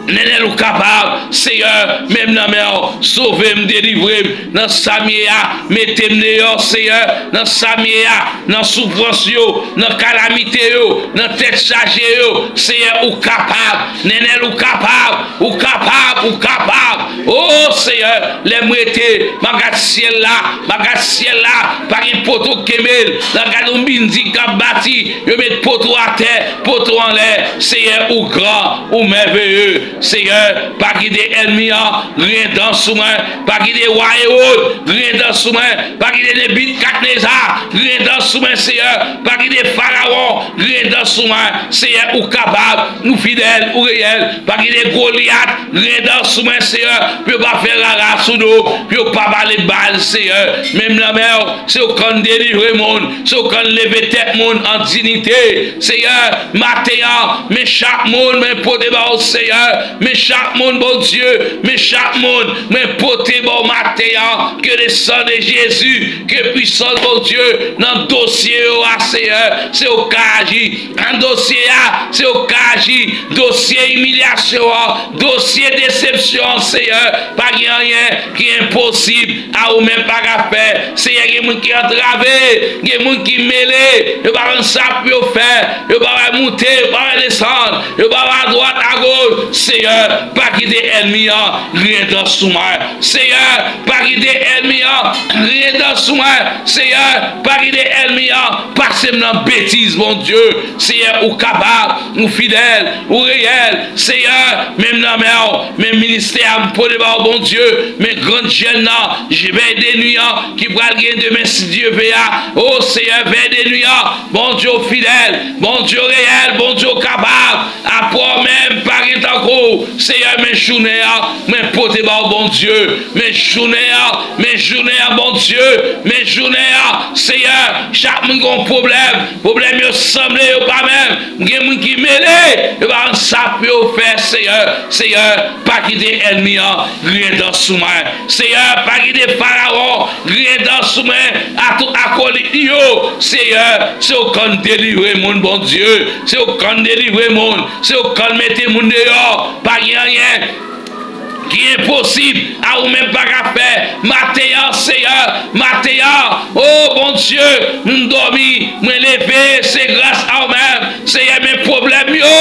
Nènèl ou kapab, Seyè, men m nan men w, sove m, delivre m nan sa m ye a, mete m deyò, Seyè, nan sa m ye a, nan soufrans yo, nan kalamite yo, nan tèt chaje yo, Seyè, ou kapab, Nènèl ou kapab, ou kapab, ou kapab. O Seyè, lè m rete, m ap gad syèl la, m ap gad syèl la, pa gen poto k kenbe l, m ap gad yon bilding k ap bati, yo met poto atè, poto anlè, Seyè, ou gran, ou mèveye. Seyè, pa kite ènmi an griyen dan sou mwen. Pa kite wa Ewòd griyen dan sou mwen. Pa kite Nebikadneza griyen dan sou mwen, Seyè. Pa kite Farawon griyen dan sou mwen. Seyè, ou kapab, ou fidèl, ou reyèl. Pa kite Golyat griyen dan sou mwen, Seyè. Pou yo pa fè rara sou do, pou yo pa bale bal, Seyè. Men m nan men w, se ou konn delivre moun, se ou konn leve tèt moun an diyite. Seyè, maten an, men chak moun mwen pote ba ou, Seyè. Men chak moun, Bondye, men chak moun mwen pote ba ou maten an. Que le sang de Jésus, que puissance, Bondye, nan dosye yo a, Seyè, se ou ka aji. Nan dosye a, se ou ka aji. Dosye imilyasyon an, dosye desepsyon an, Seyè, pa gen anyen ki enposib a ou menm pa ka fè. Seyè, gen moun ki antrave, gen moun ki mele, yo pa konn sa pou yo fè, yo pa wè moute, yo pa wè desann, yo pa wè adwat, agoch. Seyè, pa kite ènmi an griyen dan sou mwen. Seyè, pa kite ènmi an griyen dan sou mwen. Seyè, pa kite ènmi an pase m nan betiz, Bondye. Seyè, ou kapab, ou fidèl, ou reyèl. Seyè, men m nan men w, men ministè a m pote ba ou, Bondye, men grann jèn nan, vèy de nwi an, ki pral gen demen, si Dye ve a. O Seyè, vèy de nwi an, Bondye, ou fidèl, Bondye, ou reyèl, Bondye, ou kapab. Apa w menm, pa gen tankou w. Seyè, men jounen an, mwen pote ba ou, Bondye. Men jounen an, men jounen an, Bondye. Men jounen an, Seyè, chak moun gen yon pwoblèm. Pwoblèm yo sanble, yo pa menm. Gen moun ki mele, yo pa konn sa pou yo fè, Seyè. Seyè, pa kite ènmi an griyen dan sou mwen. Seyè, pa kite Farawon griyen dan sou mwen, a tout akolit li yo. Seyè, se ou konn delivre moun, Bondye. Se ou konn delivre moun. Se ou konn mete moun deyò. Pa gen anyen ki enposib a ou menm pa ka fè. Maten an, Seyè, maten an, o Bondye, m dòmi, mwen leve, se gras a ou menm. Seyè, men pwoblèm yo,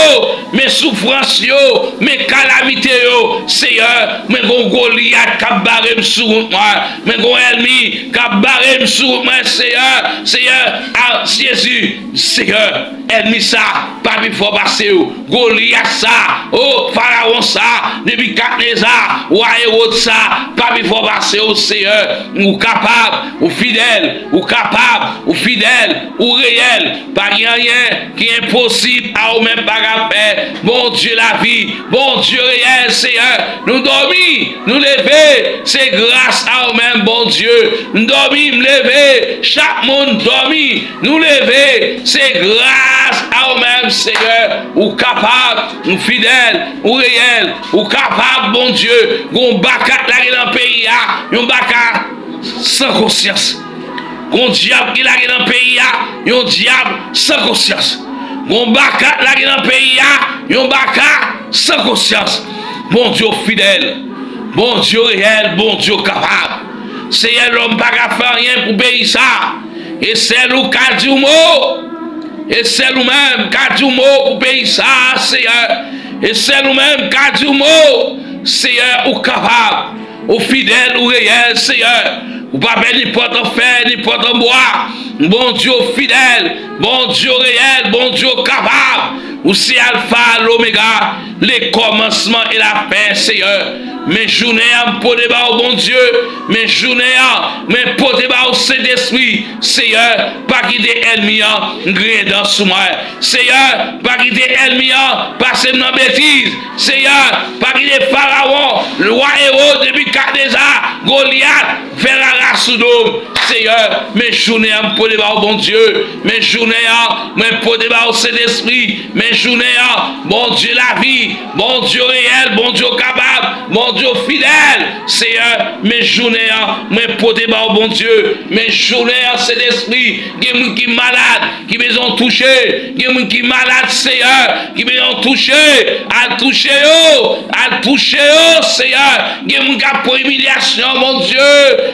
men soufrans yo, men kalamite yo, Seyè, mwen gon Golyat k ap bare m sou wout mwen, mwen gon ènmi k ap bare m sou wout mwen, Seyè, Seyè, a Jezi, Seyè, ènmi sa pa pi fò pase w. Golyat sa, o Farawon sa, Nebikadneza, wa Ewòd sa, pa pi fò pase w, Seyè. Ou kapab, ou fidèl, ou kapab, ou fidèl, ou reyèl. Pa gen anyen ki enposib a ou menm pa ka fè. Bondye lavi, Bondye reyèl, Seyè. Nou dòmi, nou leve, se gras a ou menm, Bondye. M dòmi, m leve, chak moun dòmi, nou leve, se gras a ou menm, Seyè. Ou kapab, ou fidèl, ou reyèl, ou kapab, Bondye. Gon baka k lage nan peyi a, yon baka san konsyans. Gon dyab ki lage nan peyi a, yon dyab san konsyans. Gon baka k lage nan peyi a, yon baka san konsyans. Bondye w fidèl, Bondye w reyèl, Bondye w kapab. Seyè, lòm pa ka fè anyen pou peyi sa. E sèl ou ka di yon mo. E sèl ou menm ka di yon mo pou peyi sa, Seyè. E sèl ou menm ka di yon mo. Seyè, ou kapab. Ou fidèl, ou reyèl, Seyè. Ou pa pè nenpòt anfè, nenpòt anbwa. Bondye, ou fidèl. Bondye, ou reyèl. Bondye, ou kapab. Ou se Alfa, Lomega, le kòmansman e la fen, Seyè. Men jounen an, m pote ba ou, Bondye. Men jounen an, men pote ba ou, Sentespri. Seyè, pa kite ènmi an griyen dan sou mwen. Seyè, pa kite ènmi an pase m nan betiz. Seyè, pa kite Farawon, wa Ewòd, Nebikadneza, Golyat, fè rara sou do m. Seyè, men jounen an m pote ba ou, Bondye. Men jounen an, mwen pote ba ou, Sentespri. Men jounen an, Bondye lavi, Bondye reyèl, Bondye kapab, Bondye Bondye w fidèl, Seyè, men jounen an, mwen pote ba w, Bondye, men jounen an, Sentespri, gen moun ki malad, ki bezwen w touche, gen moun ki malad, Seyè, ki bezwen w touche, al touche yo, al touche yo, Seyè, gen moun k ap pran imilyasyon, Bondye,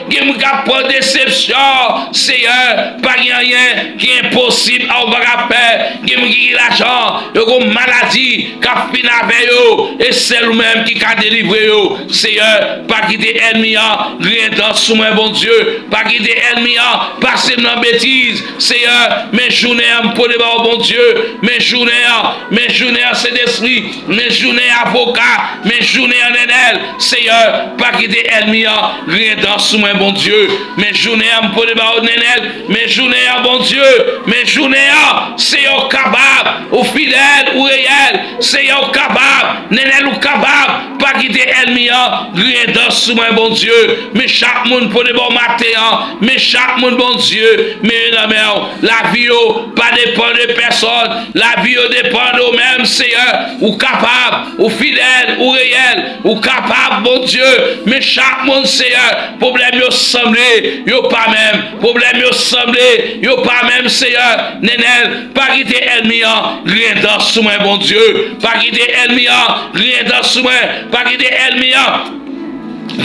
gen moun k ap pran desepsyon, Seyè, pa gen anyen ki enposib a w pa ka fè, gen moun ki gen lajan, yo gen maladi, k ap fin avè yo, e sèl ou menm ki ka delivre yo. Seyè, pa kite ènmi an griyen dan sou mwen, Bondye. Pa kite ènmi an pase m nan betiz. Seyè, men jounen an m pote ba w, Bondye. Men jounen an, men jounen an, Sentespri. Men jounen an, avoka. Men jounen an, Nènèl. Seyè, pa kite ènmi an griyen dan sou mwen, Bondye. Men jounen an m pote ba w, Nènèl. Men jounen an, Bondye. Men jounen an, Seyè, w kapab. Ou fidèl, ou reyèl. Seyè, ou kapab. Nènèl, ou kapab. Pa kite ènmi an griyen dan sou mwen, Bondye. Men chak moun pote ba w maten an. Men chak moun, Bondye. Men yo nan men w. Lavi yo pa depann de pèsòn. Lavi yo depann de w menm, Seyè. Ou kapab. Ou fidèl, ou reyèl. Ou kapab, Bondye. Men chak moun, Seyè. Pwoblèm yo sanble. Yo pa menm. Pwoblèm yo sanble. Yo pa menm, Seyè. Nènèl, pa kite ènmi an griyen dan sou mwen, Bondye. Pa kite ènmi an griyen dan sou mwen. Pa kite ènmi an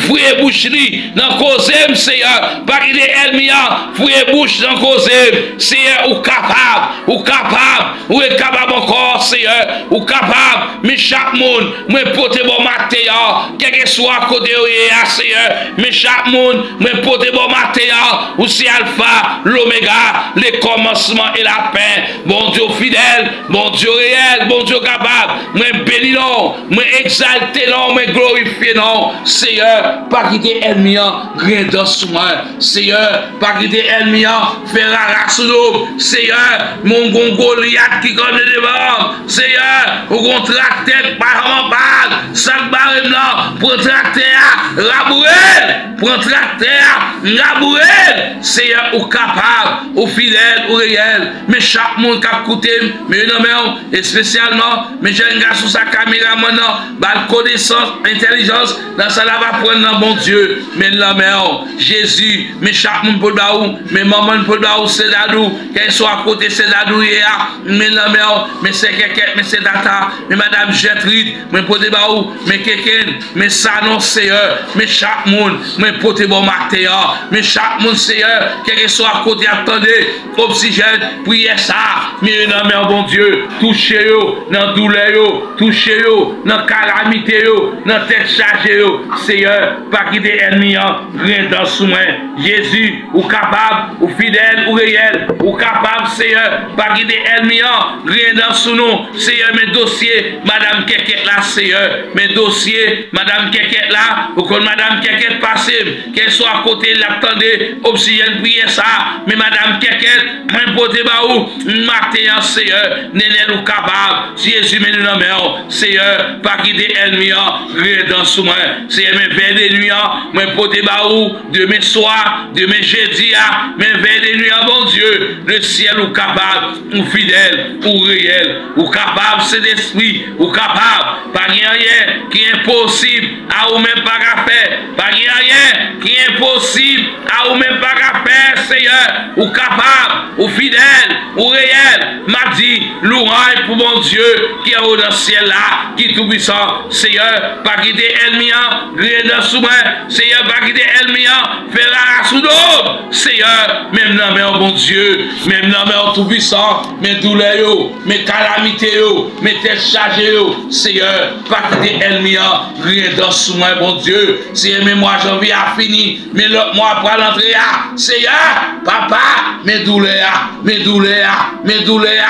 fouye bouch li nan koze m, Seyè. Pa kite ènmi an fouye bouch nan koze m. Seyè, ou kapab, ou kapab, ou ret kapab ankò, Seyè. Ou kapab, men chak moun, mwen pote ba w maten an, kèlkeswa kote yo ye a, Seyè. Men chak moun, mwen pote ba w maten an, ou se Alfa, Lomega, le kòmansman e la fen. Bondye w fidèl, Bondye w reyèl, Bondye w kapab. Mwen beni non w, mwen egzalte non w, mwen glorifye non w. Seyè, pa kite ènmi an griyen dan sou mwen. Seyè, pa kite ènmi an fè rara sou do m. Seyè, mwen gon Golyat ki kanpe devan m. Seyè, ou gon traktè k pa janm anba l. Sa k bare m nan, pran traktè a, raboure l. Pran traktè a, raboure l. Seyè, ou kapab, ou fidèl, ou reyèl. Men chak moun k ap koute m, men yo nan men w, espesyalman, men jèn gason sa, kameramann nan, ba l konesans, entèlijans, nan sa l ap aprann nan, Bondye, men l nan men w. Jezi, men chak moun pote ba ou, men manman l pote ba ou, sè Dadou, kèlkeswa kote sè Dadou ye a, men l nan men w, men sè Kèkèt, men sè Tata, men madanm Jètrid, mwen pote ba ou, men Keken, men Sanon, Seyè, men chak moun, mwen pote ba w maten an, men chak moun, Seyè, kèlkeswa kote y ap tande, Oksijèn, priyè sa, men yo nan men w, Bondye. Touche yo nan doulè yo, touche yo nan kalamite yo, nan tèt chaje yo. Seyè, pa kite ènmi an griyen dan sou mwen. Jezi, ou kapab, ou fidèl, ou reyèl, ou kapab, Seyè. Pa kite ènmi an griyen dan sou nou. Seyè, men dosye madanm Kèkèt la, Seyè. Men dosye madanm Kèkèt la, ou konn madanm Kèkèt pase m. Kèlkeswa kote l ap tande Oksijèn priyè sa, men madanm Kèkèt, mwen pote ba ou maten an, Seyè. Nènèl, ou kapab. Jezi, men nou nan men w. Seyè, pa kite ènmi an griyen dan sou mwen. Seyè, men vèy de nwi an, mwen pote ba ou demen swa, demen jedi a, men vèy de nwi an, Bondye, lesyèl, ou kapab, ou fidèl, ou reyèl, ou kapab, Sentespri, ou kapab. Pa gen anyen ki enposib a ou menm pa ka fè. Pa gen anyen ki enposib a ou menm pa ka fè, Seyè. Ou kapab, ou fidèl, ou reyèl. M ap di lwanj pou Bondye ki anwo nan syèl la, ki toupwisan. Seyè, pa kite ènmi an griyen dan sou mwen. Seyè, pa kite ènmi an fè rara sou do m. Seyè, men m nan men w, Bondye. Men m nan men w, toupwisan. Men doulè yo, men kalamite yo, men tèt chaje yo. Seyè, pa kite ènmi an griyen dan sou mwen, Bondye. Seyè, men mwa janvye a fini, men lòt mwa pral antre a. Seyè, papa, men doulè a, men doulè a, men doulè a,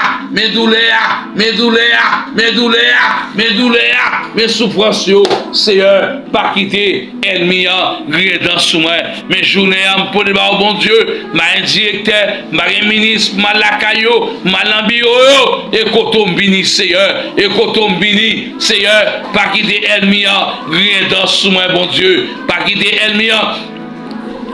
men soufrans yo. Seyè, pa kite ènmi an griyen dan sou mwen. Men jounen an, m pote ba ou, Bondye. M pa gen direktè, m pa gen minis, m al lakay yo, m al nan biwo yo. E kote w m vini, Seyè. E kote w m vini, Seyè. Pa kite ènmi an griyen dan sou mwen, Bondye. Pa kite ènmi an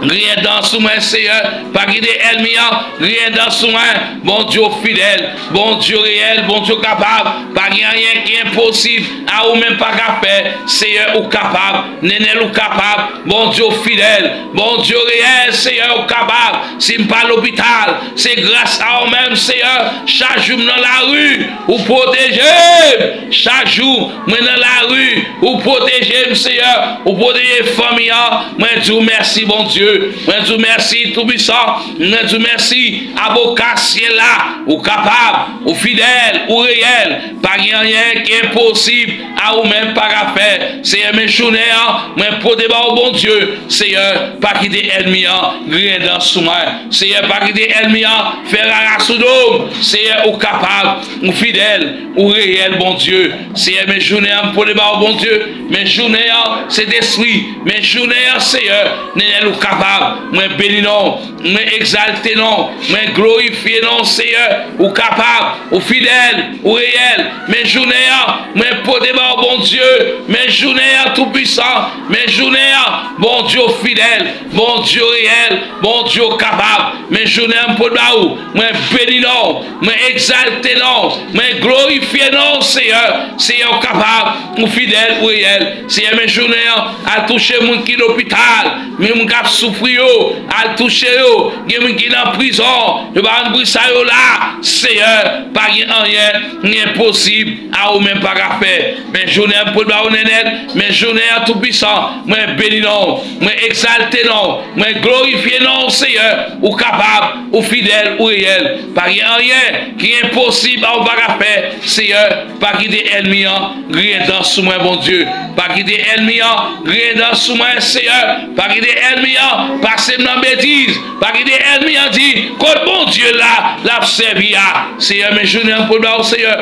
griyen dan sou mwen, Seyè. Pa kite ènmi an griyen dan sou mwen. Bondye w fidèl, Bondye w reyèl, Bondye w kapab. Pa gen anyen ki enposib a ou menm pa ka fè. Seyè, ou kapab. Nenèl, ou kapab. Bondye, ou fidèl. Bondye, ou reyèl. Seyè, ou kapab. Si m pa lopital, se gras a ou menm, Seyè. Chak jou m nan lari, ou pwoteje m. Chak jou mwen nan lari, ou pwoteje m, Seyè. Ou pwoteje fanmi an. Mwen di w mèsi, Bondye. Mwen di w mèsi, Toupisan. Mwen di w mèsi, avoka syèl la. Ou kapab, ou fidèl, ou reyèl. Pa gen anyen ki enposib a ou menm pa ka fè. Seyè, men jounen an, mwen pote ba ou, Bondye. Seyè, pa kite ènmi an griyen dan sou mwen. Seyè, pa kite ènmi an fè rara sou do m. Seyè, ou kapab, ou fidèl, ou reyèl, Bondye. Seyè, men jounen an, m pote ba ou, Bondye. Men jounen an, Sentespri. Men jounen an, Seyè, Nenèl, ou kapab. Mwen beni non w. Mwen egzalte non w. Mwen glorifye non w, Seyè. Ou kapab, ou fidèl, ou reyèl. Men jounen an, mwen pote ba ou, Bondye. Men jounen an, Toupisan. Men jounen an, Bondye, ou fidèl. Bondye, ou reyèl. Bondye, ou kapab. Men jounen an, m pote ba ou. Mwen beni non w. Mwen egzalte non w. Mwen glorifye non w, Seyè. Seyè, ou kapab. Ou fidèl, ou reyèl. Seyè, men jounen an, al touche moun ki lopital. Men moun k ap soufri yo, al touche yo. Gen moun ki nan prizon, yo pa konn poukisa yo la. Seyè, pa gen anyen ki enposib a ou menm pa ka fè. Men jounen an, m pote ba ou, Nenèl. Men jounen an, Toupisan, mwen beni non w. Mwen egzalte non w. Mwen glorifye non w, Seyè. Ou kapab, ou fidèl, ou reyèl. Pa gen anyen ki enposib a ou pa ka fè, Seyè. Pa kite ènmi an griyen dan sou mwen, Bondye. Pa kite ènmi an griyen dan sou mwen, Seyè. Pa kite ènmi an pase m nan betiz. Pa kite ènmi an di, "Kot Bondye la, l ap sèvi a?" Seyè, men jounen an, m pote ba ou, Seyè.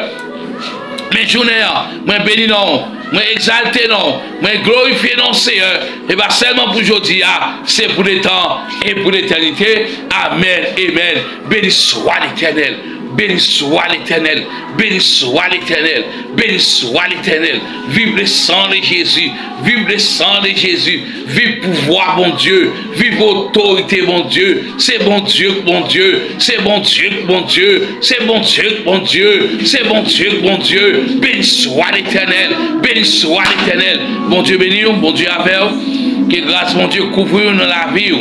Men jounen an, mwen beni non w, mwen egzalte non w, mwen glorifye non w, Seyè. E pa sèlman pou jodi a, se pou letan e pou letènite. Amèn, amèn. Beni swa Letènèl. Beni swa Letènèl. Beni swa Letènèl. Beni swa Letènèl. Viv le sang de Jésus. Viv le sang de Jésus. Viv pouvwa Bondye. Viv otorite Bondye. Se Bondye k Bondye. Se Bondye k Bondye. Se Bondye k Bondye. Se Bondye k Bondye. Beni swa Letènèl. Beni swa Letènèl. Bondye beni w. Bondye avè w. Ke gras Bondye kouvri w nan lavi w,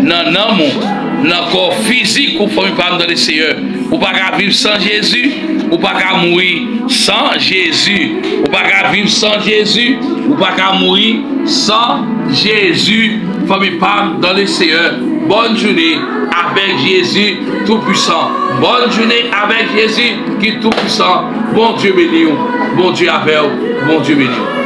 nan nanm ou, nan kò fizik ou, fanmi pa m, nan le Seyè. Ou pa ka viv san Jezi, ou pa ka mouri san Jezi. Ou pa ka viv san Jezi, ou pa ka mouri san Jezi. Fanmi pa m, dans le Seigneur, bonne journée avec Jésus Tout-Puissant. Bonne journée avec Jésus qui Tout-Puissant. Bondye beni w, Bondye avè w, Bondye beni w.